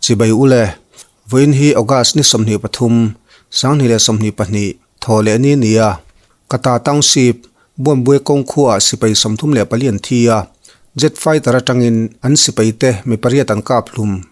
Chibai ule, vawiin hi August ni 23, 2022, thaw leh ni nia. Kata Township, Buanbue kawng khuaah sipai 34 an thi a, jet fighter atangin an sipaite mi pariat an kap hlum.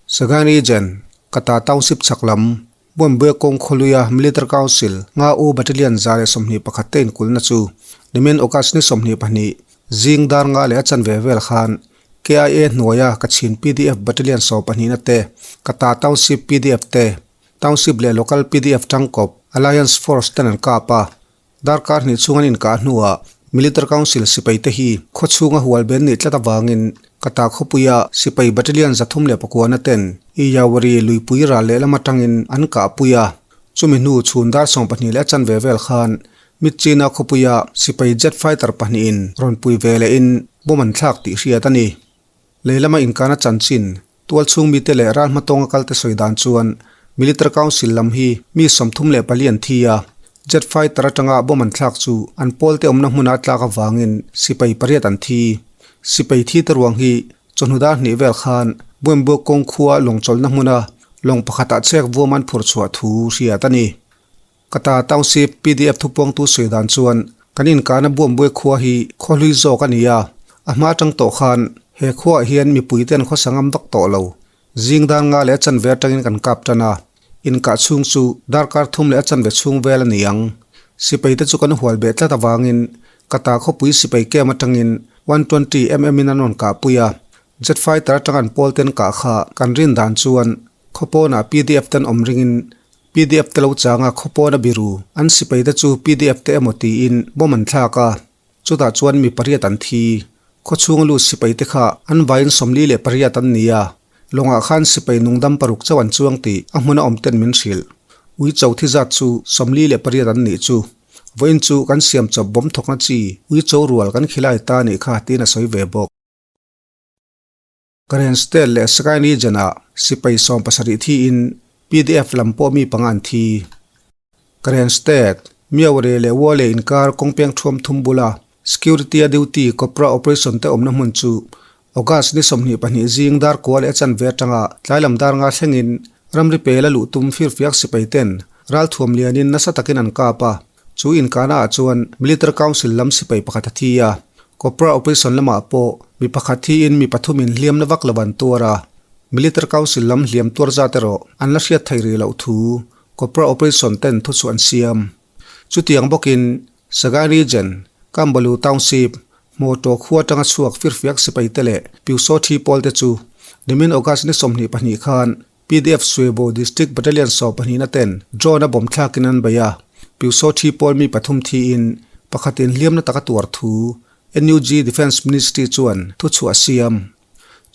Sagaing Region, Kata Township chhak lam, Buanbue kawng khawluia Military Council, Nga U Battalion 121 te inkulhna chu nimin August ni 22, zing dar nga leh a chanve vel khan KIA hnuaia Kachin pdf Battalion 12 na te, Kata Township pdf te, Township leh Local pdf tangkawp Alliance Force ten an kap a. Darkar hnih chhung an inkah hnuah Military Council sipai te hi khaw chhunga hual ben nih tlat avangin Kata khawpuia sipai Battalion 309 na ten Iyawari luipui ral lehlam atangin an kahpui a. Chumi hnu chhun dar 12 leh a chanve vel khan Mitchina khawpuia sipai jet fighter pahnihin rawn pui ve lehin bomb an thlak tih hriat a ni. Leilama inkana chanchin, tualchhung mite leh ral hmatawnga kalte sawi dan chuan Military Council lam hi mi 34 an thi a, jet fighter atanga bomb an thlak chu an pawlte awmna hmuna tlak avangin sipai pariat an thi. Sipai thi te ruang hi chawhnu dar hnih vel khan Buembuak kawng khua lawngchawlhna hmuna lawng pakhatah chek vuam an phur chhuah thu hriat a ni. Kata Township pdf thupuangtu sawi dan chuan kan inkahna Buambuai khua hi khaw hlui zawk a ni a, a hma atang tawh khan he khuaah hian mipui ten khawsa ngam vak tawh lo. Zing dar nga leh a chanve atangin kan kap tan a, inkah chhung chu darkar thum leh a chanve chhung vel a ni ang. Sipai te chu kan hual beh tlat avangin Kata khawpui sipai camp atangin 120 mm in an rawn kahpui a, jet fighter atang an pawl ten kah kha kan rin dan chuan khawpawnah pdf ten awm ringin Pdf te lo chang a, khawpawn a biru. An sipai te chu pdf te emaw tiin bomb an thlak a, chutah chuan mi pariat an thi. Khawchhunga lut sipai te kha an vaiin 48 an ni a, lawngah khan sipai nungdam paruk chauh an chuang tih a hmuna awm ten min hrilh. Ui cho thi zat chu 48 an nih chu. Vawiin chu kan siam chawp bomb thawkna chi ui cho rual kan khilai ta nih kha tiin a sawi ve bawk. Karen State leh Sagaing Region-ah sipai 17 thiin pdf lam pawh mi panga an thi. Karen State, Myaore leh Wale inkar kawngpeng thuam thum bula security a duty Cobra operation te awmna hmun chu August ni 22 zing dar kua leh a chanve atanga tlailam dar nga thlengin ramri pela luh tum firfiak sipai ten ralthuam lianin nasa takin an kap a. Chu inkahnaah chuan Military Council lam sipai pakhat a thi a, Cobra Operation lamah pawh mi pakhat thiin mi pathumin hliamna vak lo an tuar a, Military Council lam hliam tuar zat erawh an la hriat thei rih loh thu Cobra Operation ten thuchhuah an siam. Chutiang bawkin Sagaing Region, Kambalu Township, Hmawtaw khua atanga chhuak firfiak sipaite leh Pyusaw thi pawlte chu nimin August ni 22 khan Pdf Suebo District Battalion 12 na ten drone a bomb thlakin an bei a, Pyusaw thi pawl mi pathum thiin pakhatin hliamna taka tuar thu NUG Defence Ministry chuan thuchhuah a siam.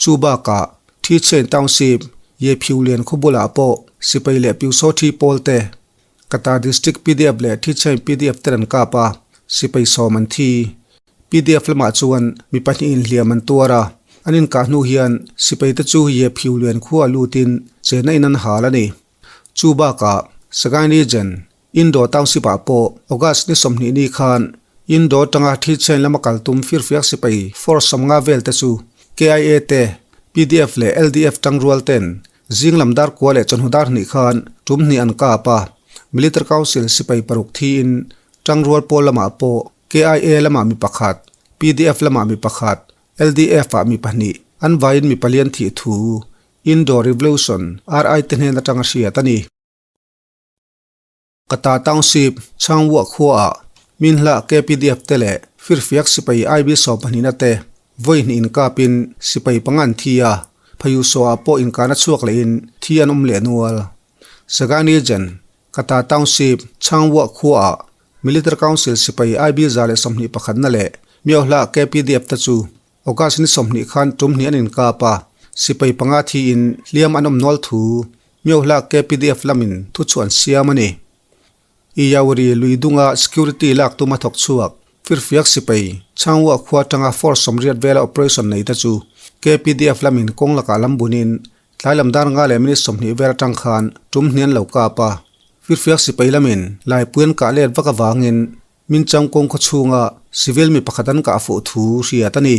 Chu bakah Thi Chain Township, Ye Phyu Lian khaw bulah pawh sipai leh Pyusaw thi pawl te Kata District pdf leh Thi Chain pdf ten an kap a, sipai sawm an thi. Pdf lamah chuan mi pahnihin hliam an tuar a, an inkah hnu hian sipai te chu Ye Phyu Lian khua lutin chenna in an hal a ni. Chu bakah Sagaing Region, Indo Township ah pawh August ni 20 ni khan Indo atanga Thi Chain lama kal tum firfiak sipai force 50 vel te chu KIA te, pdf leh LDF tangrual ten zing lam dar kua leh chawhnu dar hnih khan tum hnih an kap a, Military Council sipai paruk thiin tangrual pawl lamah pawh KIA lamah mi pakhat, pdf lamah mi pakhat, LDF ah mi pahnih, an vaiin mi palian thih thu Indo Revolution, RI te hnen atanga hriat a ni. Kata Township, Changwah khuaah Minhla KPDF te leh Firfiak sipai IB 12 na te vawi hnih inkapin sipai panga an thi a, Phayusaw ah pawh inkahna chhuak lehin thi an awm leh nual. Sagaing Region, Kata Township, Changwah khuaah Military Council sipai IB 121 na leh Myohla KPDF te chu August ni 20 khan tum hnih an inkap a, sipai panga thiin hliam an awm nual thu Myohla KPDF lamin thuchhuah an siam a ni. Iyawari Luidunga security lak tuma thawk chhuak firfiak sipai Changwah khua atanga force 80 vela operation nei te chu KPDF lamin kawng lakah lam bunin tlailam dar nga leh minute 20 vel atang khan tum hnih an lo kap a. Firfiak sipai lamin laipui an kah let vak avangin min chang kawng khaw chhunga civil mi pakhat an kah fuh thu hriat a ni.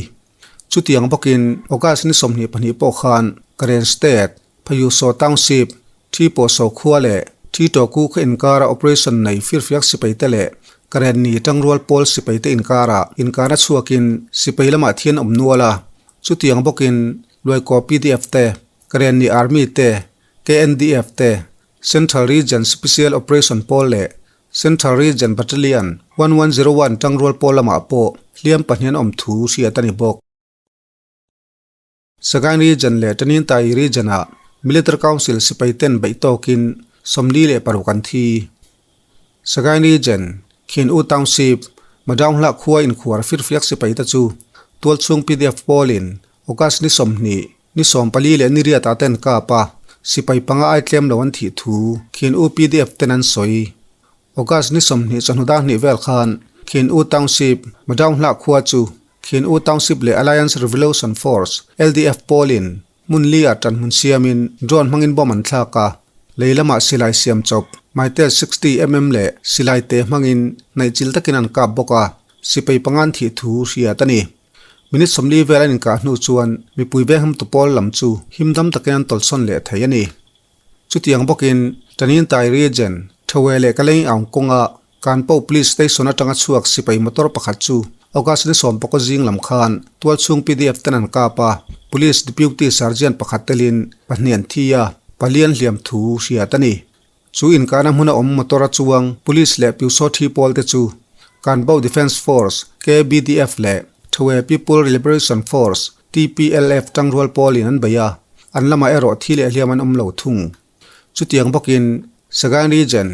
Chutiang bawkin August ni 22 pawh khan Karen State, Phayusaw Township, Ṭhipawhsaw khua leh Ṭhitawku khaw inkara operation nei firfiak sipaite leh Karenni ṭangrual pawl sipaite inkarah inkana chhuakin sipai lamah thian awm nual a, chutiang bawkin Luaikaw pdf te, Karenni Army te, KNDF te, Central Region Special Operation pawl leh Central Region Battalion 1101 ṭangrual pawl lamah pawh hliam pahnian awm thu hriat a ni bawk. Sagaing Region leh Tanintharyi Region-ah Military Council sipai ten beih tawkin 46 an thi. Sagaing Region, Khin U Township, Madaunghlah khua inkhuar firfiak sipai te chu tualchhung pdf pawlin August ni 20, ni 14 leh ni riatah ten kap a, sipai panga ai tlem lo an thih thu Khin U pdf ten an sawi. August ni 20 chawhnu dar hnih vel khan Khin U Township, Madaunghlah khua chu Khin U Township leh Alliance Revolution Force, LDF, pawlin hmun li ah ṭanhmun siamin drone hmangin bomb an thlak a, lei lamah silai siam chawp, Mytel 60 mm leh silai te hmangin hnaihchilh takin an kap bawk a, sipai pangan thih thu hriat a ni. Minute 40 vel an inkah hnu chuan mipui vengham tu pawl lam chu himdam takin an tawlhsawn leh thei a ni. Chutiang bawkin Tanintharyi Region, Thawe leh Kaleng Aung kawnga Kanpo Police Station atanga chhuak sipai motor pakhat chu August ni sawmpakaw zing lam khan tualchhung pdf ten an kap a, Police Deputy Sergeant pakhat telin pahnih an thi a, palian hliam thu hriat a ni. Chu inkahna hmuna awm motor a chuang Police leh Pyusawthi thi pawl te chu Kanbo Defence Force, KBDF, leh Thawe People Liberation Force, TPLF tangrual pawlin an bei a, an lamah erawh thi leh hliam an awm lo thung. Chutiang bawkin Sagaing Region,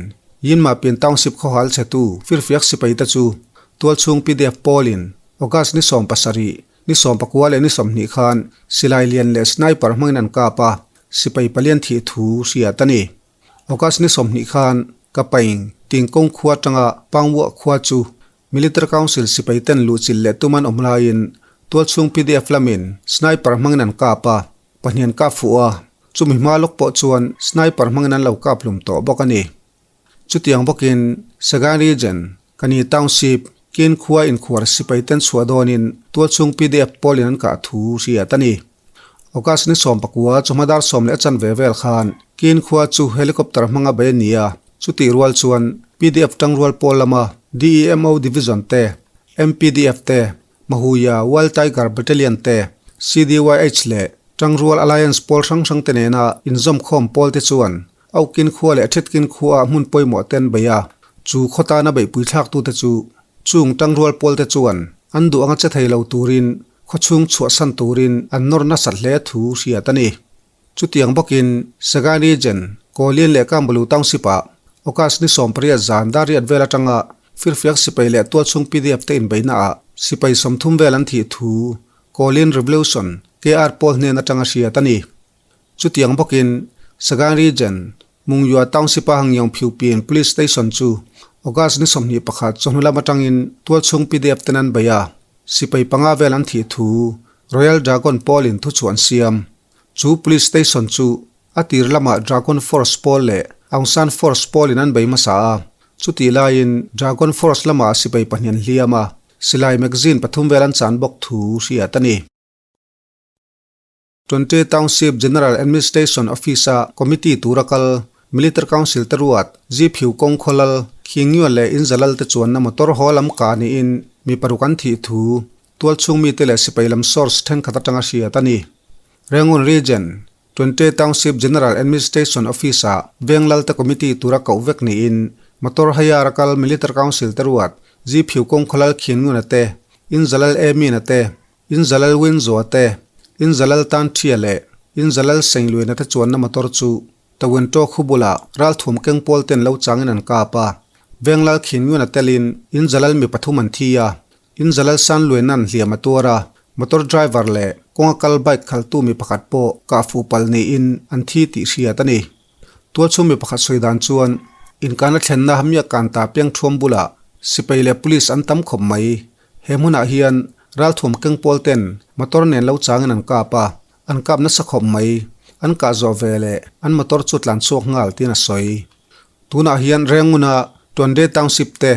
Yinmapin Township khawhal chhetu firfiak sipai te chu tualchhung pdf pawlin August ni 17, ni 19 leh ni 20 khan silai lian leh sniper hmangin an kap a, sipai palian thih thu hriat a ni. August ni 20 khan Kapaing, Tingkawng khua atanga Pangwah khua chu Military Council sipai ten luhchilh leh tum an awm laiin tualchhung pdf lamin sniper hmangin an kap a, pahnih an kap fuh a, chumi hma lawk pawh chuan sniper hmangin an lo kap hlum tawh bawk a ni. Chutiang bawkin Sagaing Region, Kani Township, Kin khua inkhuar sipai ten chhuah dawnin tualchhung pdf pawlin an kah thu hriat a ni. August ni 19 chawhma dar sawm leh a chanve vel khan Kin khua chu helicopter hmanga bei a ni a, chutih rual chuan pdf tangrual pawl lama DEMO Division te, MPDF te, Mahuia Wild Tiger Battalion te, CDYH leh Tangrual Alliance pawl hrang hrang te nena inzawmkhawm pawl te chuan Aukin khua leh Thetkin khuaah hmun pawimawh te an bei a, chu khaw tana beihpui thlaktute chu chung tangrual pawl te chuan an duh anga che thei lo turin Khawchhung chhuahsan turin an nawr nasat hle thu hriat a ni. Chutiang bawkin Sagaing Region, Kawlin leh Kambalu Township-ah August ni 18 zan dar riat vel atanga firfiak sipai leh tualchhung pdf te inbeihnaah sipai 30 vel an thih thu Kawlin Revolution, KR, pawl hnen atanga hriat a ni. Chutiang bawkin Sagaing Region, Mungyua Township-a Hangyong Phiupin Police Station chu August ni 21 chawhnu lam atangin tualchhung pdf ten an bei a, sipai panga vel an thih thu Royal Dragon pawlin thuchhuah an siam. Chu Police Station chu a tir lamah Dragon Force pawl leh Aung San Force pawlin an bei hmasa a, chutih laiin Dragon Force lamah sipai pahnih an hliam a, silai magazine pathum vel an chan bawk thu hriat a ni. Twante Township General Administration Office-a committee tura kal, Military Council te ruat, Ziphiu kawng khawlal, Khingyuan leh Inzalal te chuanna motor haw lam kah niin mi paruk an thih thu tualchhung mite leh sipai lam source thenkhat atanga hriat a ni. Rangoon Region, Twante Township General Administration Office-a Venglal te committee tura koh vek niin motor hire a kal Military Council te ruat, Ziphiu kawng khawlal Khingyuan-a te, Inzalal Emin-a te, In Zalal Winzua te, In Zalal Tanthia leh In Zalal Sengluina te chuanna motor chu Tawento khu bulah ralthuam keng pawl ten lo changin an kap a. Venglal Khingyuna telin In Zalal mi pathum an thi a, In Zalal Sanluina'n hliam a tuar a, motor driver leh kawnga kal bike khaltu mi pakhat pawh kah fuh palh niin an thi tih hriat a ni. Tualchhung mi pakhat sawi dan chuan inkana thlenna hmiak kan ta piang thuam bulah sipai leh police an tam khawp mai. He hmunah hian ralthuam keng pawl ten motor nen lo changin an kap a, an kap nasa khawp mai. An kah zawh ve leh an motor chu tlan chhuak nghal tiin a sawi. Tunah hian Renguna Tuande Township te,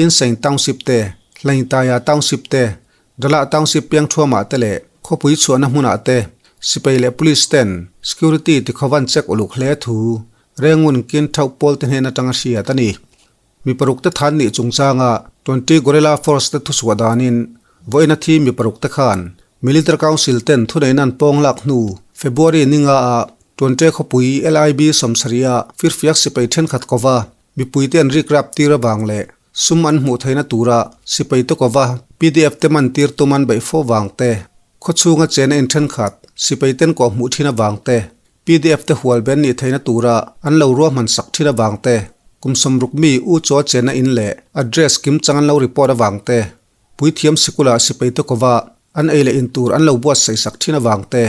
Insein Township te, Hlaingtaya Township te, Dalah Township piang thuamah te leh khawpui chhuahna hmunah te. Sipai leh Police ten Security tikhaw an check uluk hle thu Rengun kin thauh pawl te hnen atanga hriat a ni. Mi paruk te than nih chungchanga Twenty Guerrilla Force te thuchhuah danin vawiin a thi mi paruk te khan Military Council ten thuneihna an pawng lak hnu February ninga ah Twenty khawpui LIB sawmsarih ah firfiak sipai thenkhat kova mipuite an rikrap tir avang leh sum an hmuh theihna tura sipai te kova pdf te man tir tum an beih fo vang te, khawchhunga chena in thenkhat sipai ten kawh hmuh thin avang te, pdf te hual ben nih theihna tura an lo ruahman sak thin avang te, kum sawmruk mi U Chaw chena in leh address kimchang an lo report avang te, Puithiam sikula sipai te kova an ei leh in tur an lo buatsaih sak thin avang te,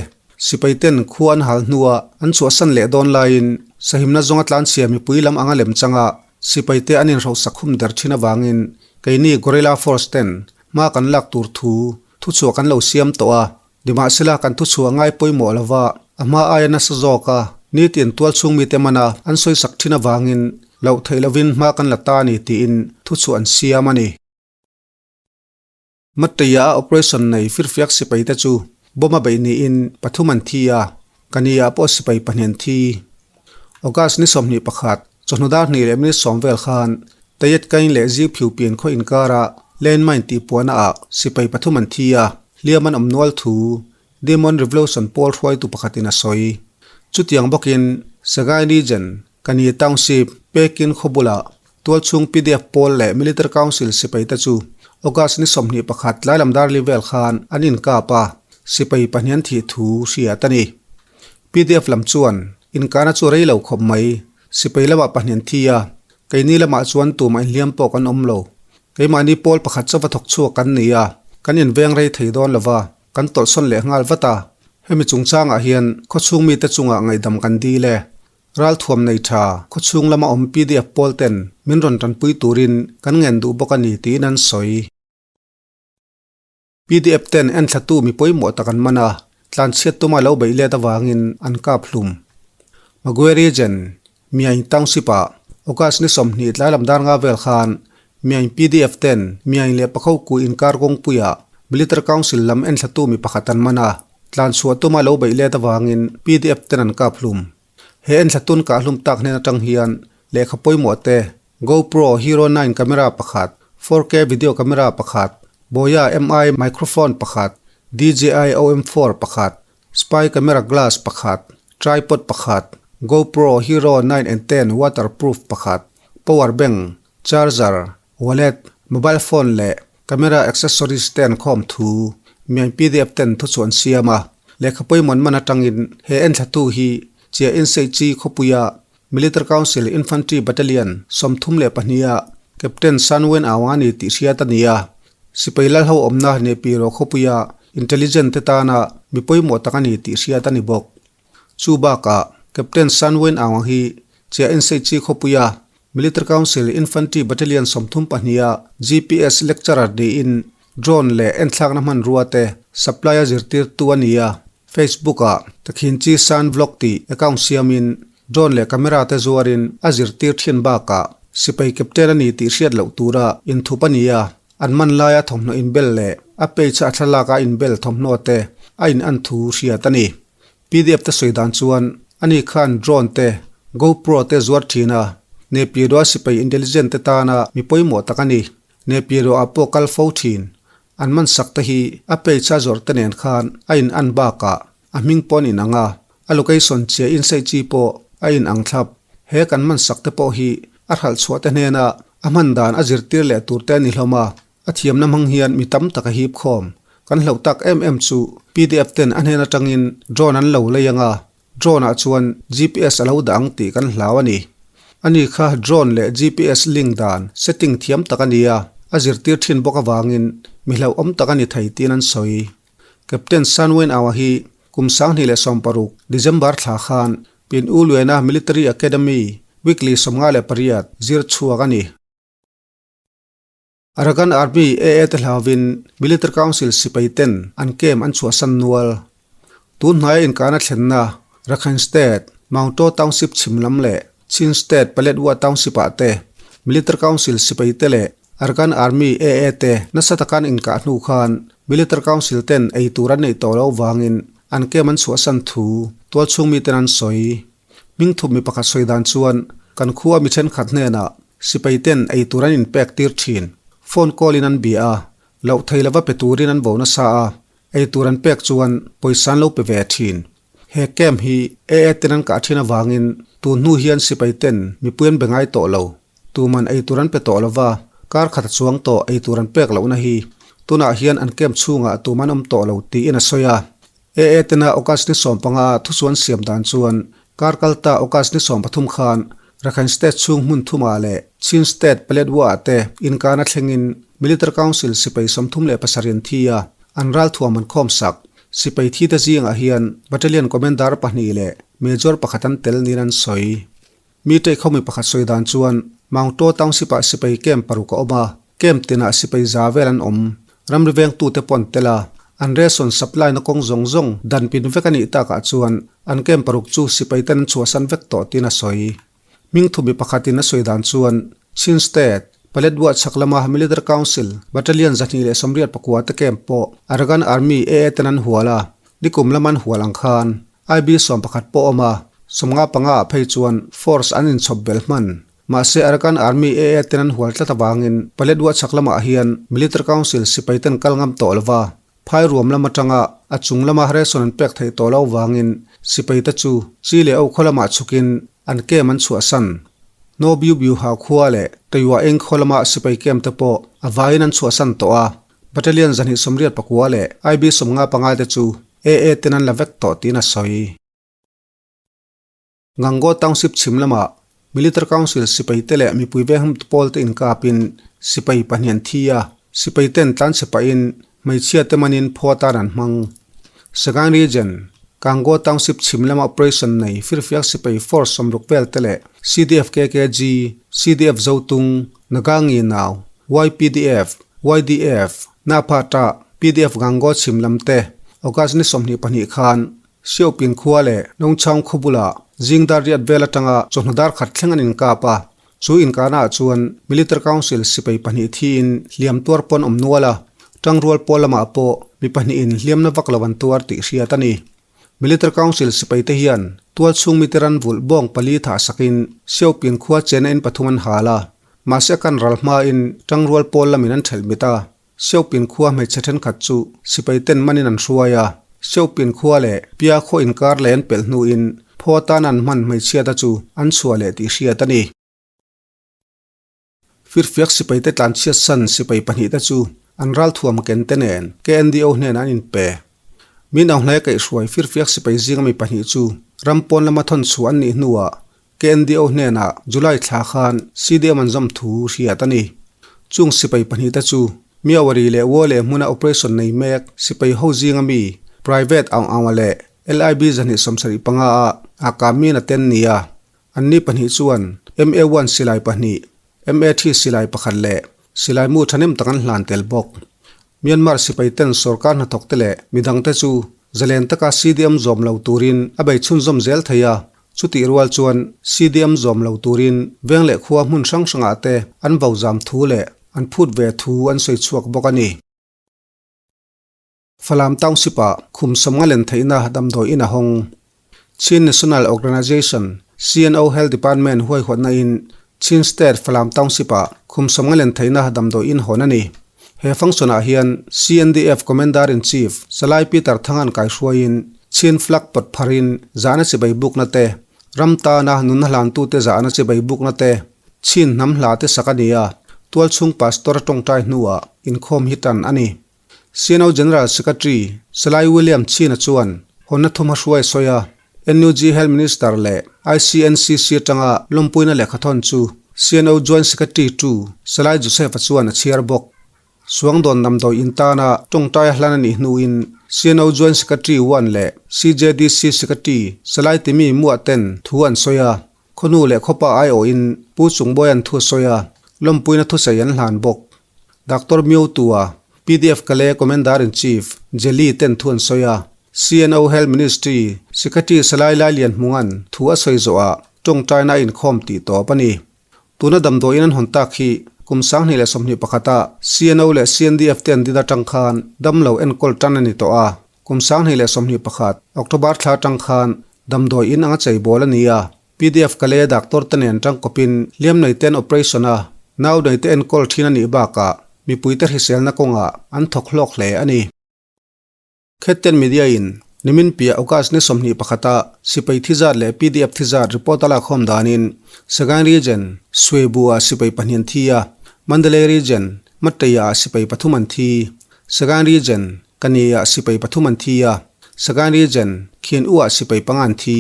sipai ten khua an hal hnua an chhuahsan leh dawn laiin sahimna zawnga tlanchhia mipui lam anga lem changa sipai te an inhrohsak khum der thin avangin keini Guerrilla Force ten hma kan lak tur thu thuchhuah kan lo siam tawh a. Nimahsela kan thuchhuah ngai pawimawh lova a hma aia nasa zawk a, nitin tualchhung mite mana an sawisak thin avangin loh theih lovin hma kan la ta a ni tiin thuchhuah an siam a ni. Matteia a operation nei firfiak sipai te chu bomb a beih niin pathum an thi a, Kania pawh sipai pahnih an thi. August ni 21, chawhnu dar hnih leh minute sawm vel khan Tayet Kain leh Ziu Phiu Pian khaw inkara landmine tih puahna ah sipai pathum an thi a, hliam an awm nual thu Demon Revolution pawl hruaitu pakhatin a sawi. Chutiang bawkin Sagaing Region, Kani Township, Pekin khaw bulah tualchhung pdf pawl leh Military Council sipai te chu August ni 21 tlailam darli vel khan an inkap a, sipai pahnih an thih thu hriat a ni. Pdf lam chuan inkahna chu rei lo khawp mai, sipai lamah pahnih an thi a, keini lamah chuan tumah inhliam pawh kan awm lo. Keimahni pawl pakhat chauva thawk chhuak kan ni a, kan inveng rei thei dawn lova, Kan tawlhsawn leh nghal vat a, hemi chungchangah hian khawchhung mite chungah ngaihdam kan dil e. Ralthuam nei tha, khawchhung lama awm pdf pawl ten min rawn tanpui turin kan ngen duh bawk a ni tiin an sawi. Pdf ten enthlatu mi pawimawh tak an man a, tlanchhiat tuma lo beih let avangin an kap hlum. Magwe Region, Myaing Township-ah August ni 20 tlailam dar nga vel khan Myaing pdf ten Myaing leh Pakhoku inkar kawngpuiah Military Council lam enthlatu mi pakhat an man a, tlanchhuah tuma lo beih let avangin pdf ten an kap hlum. He enthlatun kah hlum tak hnen atang hian lehkha pawimawh te, GoPro Hero 9 camera pakhat, 4K video camera pakhat, Boya MI microphone pakhat, DJI OM4 pakhat, Spy camera glass pakhat, tripod pakhat, GoPro Hero 9 and 10 waterproof pakhat, power bank, charger, wallet, mobile phone leh camera accessories te an khawm thu Miang pdf ten thuchhuah an siam a. Lehkha pawimawh man atangin he enthlatu hi Chia Inseichi khawpuia Military Council Infantry Battalion 32 ah Captain San Wen Aung a ni tih hriat a ni a. Sipai Lalho awmna Nepiro khawpuia Intelligent te tana mi pawimawh tak a ni tih hriat a ni bawk. Chu bakah Captain San Wen Aung hi Chia Inseichi khawpuia Military Council Infantry Battalion 32 ah GPS Lecturer niin Drone leh enthlakna hmanrua te supply a zirtirtu a ni a. Facebook-ah Takhin Chi San Vlog tih account siamin drone leh camera te zuarin a zirtir thin bakah sipai captain a ni tih hriat loh tura inthup a ni a, an man laia thawmhnaw inbel leh a page a thlalaka inbel thawmhnaw te a in an thu hriat a ni. Pdf te sawi dan chuan ani khan drone te, GoPro te zuar thin a, Naypyidaw sipai intelligent te tana mi pawimawh tak a ni. Naypyidaw ah pawh kal fo thin. An man sak te hi a page a zawrh te nen khan a in an bakah a hming pawh an in ang a, a location chiah insaih chi pawh a in ang thlap. He kan man sak te pawh hi a hralh chhuah te hnena a hman dan a zirtir leh tur te a ni hlawm a, a thiamna hmang hian mi tam tak a hip khawm. Kan hlauh tak em em chu pdf ten a hnen atangin drone an lo lei ang a, Drone ah chuan GPS a lo dah ang tih kan hlau a ni. Ani kha drone leh GPS link dan setting thiam tak a ni a, a zirtir thin bawk avangin mi hlauhawm tak a ni thei tiin an sawi. Captain San Wen Aung-a hi kum 2016 December thla khan Pin U Luena Military Academy weekly 58 zir chhuak a ni. Arakan Army AA te hlauvin Military Council sipai ten an camp an chhuahsan nual. Tun hnaia inkahna thlenna Rakhine State, Maungtaw Township chhim lam leh Chin State Paletwa Township ah te Military Council sipai te leh Arakan Army AA te nasa taka an inkah hnu khan Military Council ten ei tur an neih tawh loh vangin an camp an chhuahsan thu tualchhung miten an sawi. Hmingthup mi pakhat sawi dan chuan kan khua mi thenkhat hnenah sipai ten ei tur an inpek tir thin. Phone call in an bia a, loh thei lova pe turin an vo nasa a, ei tur an pek chuan pawisa an lo pe ve thin. He camp hi AA ten an kah thin avangin tun hnu hian sipai ten mipui an be ngai tawh lo. Tuman ei tur an pe tawh lova, kar khat a chuang tawh ei tur an pek lohna hi tunah hian an camp chhungah tuman awm tawh lo tiin a sawi a. AA tena August ni 15 a thuchuan siam dan chuan kar kalta August ni 13 khan Rakhine State chhung hmun thumah leh Chin State Paletwa ah te inkana thlengin Military Council sipai 37 an thi a, an ralthuam an khawm sak. Sipai thi te zingah hian Battalion Commander pahnih leh Major pakhat an tel niin an sawi. Mi ṭeihkhawmi pakhat sawi dan chuan Mount To Township-ah sipai camp paruk a awm a, camp tinah sipai za vel an awm. Ramri vengtute pawh an tel a, an ration supply na kawng zawng zawng dan pin vek a nih takah chuan an camp paruk chu sipai ten an chhuahsan vek tawh tiin a sawi. Hmingthumi pakhatin a sawi dan chuan Chin State, Paletwa chhak lama Military Council Battalion 284 te camp pawh Arakan Army AA ten an hual a, nikum lama an hual ang khan IB 11 pawh awm a, 55 ah phei chuan force an inchhawp bel hman. Mahse Arakan Army AA ten an hual tlat avangin Paletwa chhak lamah hian Military Council sipai ten kal ngam tawh lova, phai ruam lam atanga a chung lama ration an pek theih tawh lo vangin sipai te chu chi leh o khaw lamah chhukin an camp an chhuahsan. No Biu Biu Ha khua leh Teiwa Eng khaw lama sipai camp te pawh a vaiin an chhuahsan tawh a, Battalion 289 leh IB 55 te chu AA ten an la vek tawh tiin a sawi. Gangaw Township chhim lamah Military Council sipai te leh mipui vengham pawl te inkapin sipai pahnih an thi a, sipai ten tlanchhe pahin hmeichhia te manin phaw atan an hmang. Sagaing Region, Gangaw Township chhim lama operation nei firfiak sipai force 60 vel te leh CDF KKG, CDF Zotung, Nagangi Nau, YPDF, YDF, Naphata, PDF Gangaw chhim lam te August ni 22 khan Siaupin khua leh Nongchhang khaw bulah zing dar riat vel atanga chawhnu dar khat thleng an inkap a, chu inkahnaah chuan Military Council sipai pahnih thiin hliam tuar pawn awm nual a, tangrual pawl lamah pawh mi pahnihin hliamna vak lo an tuar tih hriat a ni. Military Council sipai te hian tualchhung mite ran vulh bawng pali thah sakin Siaupin khua chena in pathum an hal a, mahse kan ral hmain tangrual pawl lamin an thelh mit a. Siaupin khua hmeichhe thenkhat chu sipai ten manin an hruai a, Siaupin khua leh Pia khaw inkar leh an pelh hnuin phaw atan an hman hmeichhiata chu an chhuah leh tih hriat a ni. Firfiak sipai te tlanchhiat san sipai pahnih te chu an ralthuam ken te nen KNDO hnenah an inpe. Min au hnai kaihhruai firfiak sipai zinga mi pahnih chu ram pawn lama thawn chhuah an nih hnuah KNDO hnenah July thla khan CDM an zawm thu hriat a ni. Chung sipai pahnih te chu Myawaddy leh Wole hmuna operation nei mek sipai ho zinga mi Private Aung Aung-a leh LIB 275 a a kami na ten nia. Anni pahnih chuan MA-1 silai pahnih, MA-3 silai pakhat leh silai mu thahnem tak an hlan tel bawk. Myanmar sipai ten sorkar hnathawk te leh midang te chu zalen taka CDM zawm lo turin a bei chhunzawm zel thei a, chutih rual chuan CDM zawm lo turin veng leh khua hmun hrang hrangah te an vo zam thu leh an phut ve thu an sawi chhuak bawk a ni. Falam Township-ah khum sawmnga len theihna damdawi in a hawng. Chin National Organization, CNO, Health Department huaihawtna in Chin State Falam Township-ah khum sawmnga len theihna damdawi in hawn a ni. He function-ah hian CNDF Commander-in-Chief Salai Peter Thangan kaihruaiin Chin Flag pawt pharin zahna chibai bukna te, ram tana nunna hlantute zahna chibai bukna te, Chin hnam hla te sak a ni a, tualchhung Pastor a tawngtai hnuah inkhawm hi tan a ni. CNO General Secretary Salai William China chuan hawnna thum a hruai sawi a, NUG Health Minister leh ICNCC atanga lawmpuina lehkhathawn chu CNO Joint Secretary tu Salai Joseph-a chuan a chhiar bawk. Suangdawn damdawi intana tawngtai a hlan a nih hnuin CNO Joint Secretary one leh CJDC Secretary Salai Timi Muah ten thu an sawi a, Khawnu leh khawpa aiawhin Pu Chungbawia'n thu a sawi a, lawmpuina thusawi an hlan bawk. Doctor Myo Tua, PDF Kale Commander-in-Chief, Jelly ten thu an sawi a, CNO Health Ministry Secretary Salai Lailian Hmunga'n thu a sawi zawhah tawngtaina a inkhawm tih tawp a ni. Tuna damdawiin an hawn tak hi kum 2021 a CNO leh CNDF te an din atang khan damlo enkawl tan a ni tawh a. Kum 2021 October thla atang khan damdawi in anga cheibawl a ni a, Pdf Kalay doctor te nen tangkawpin hliam nei te an operation a, nau nei te enkawl thin a nih bakah mipuite hriselna kawngah an thawk hlawk hle a ni. Khetten Media in nimin piah August ni 21 a sipai thi zat leh pdf thi zat report a lakkhawm danin Sagaing Region, Swebu ah sipai pahnih an thi a, Mandalay Region, Matteia ah sipai pathum an thi. Sagaing Region, Kani ah sipai pathum an thi a, Sagaing Region, Khian U ah sipai panga an thi.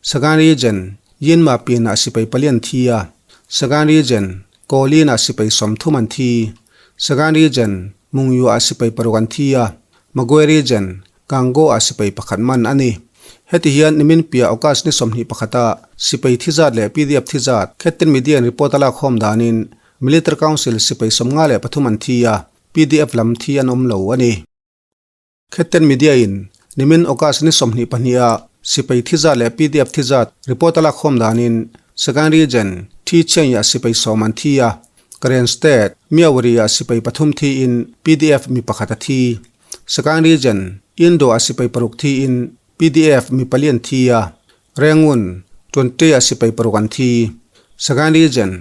Sagaing Region, Yinma Pin ah sipai pali an thi a, Sagaing Region, Kawlin ah sipai 30 an thi. Sagaing Region, Mungyu ah sipai paruk an thi a, Magwe Region, Gango ah sipai pakhat man a ni. Heti hian nimin piah August ni 21 a sipai thi zat leh pdf thi zat Khetten Media in report a lak khawm danin Military Council sipai 53 an thi a, Pdf lam thi an awm lo a ni. Khetten Media in nimin August ni 22 a sipai thi zat leh pdf thi zat report a lak khawm danin Sagaing Region thi Chiangya sipai 10 an thi a, Karen State Myawaddy ah sipai pathum thi in pdf mi pakhat a thi. Sagaing Region Indo ah sipai paruk thi in pdf mi pali an thi a, Rangoon, Twante ah sipai paruk an thi. Sagaing Region,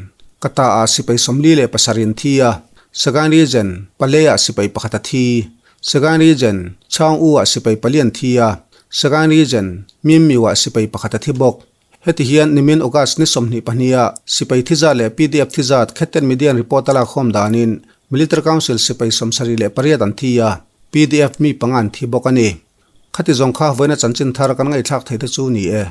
Kata ah sipai 47 an thi a, Sagaing Region, Pale ah sipai pakhat a thi. Sagaing Region, Chaung U ah sipai pali an thi a, Sagaing Region, Mimmiu ah sipai pakhat a thi bawk. Heti hian nimin August ni 22 ah sipai thi zat leh pdf thi zat Khetten Media in report a lakkhawm danin Military Council sipai 78 an thi a, pdf mi panga an thi bawk a ni. Khati zawng kha vawiina chanchin thar kan ngaihthlak thei te chu ni e.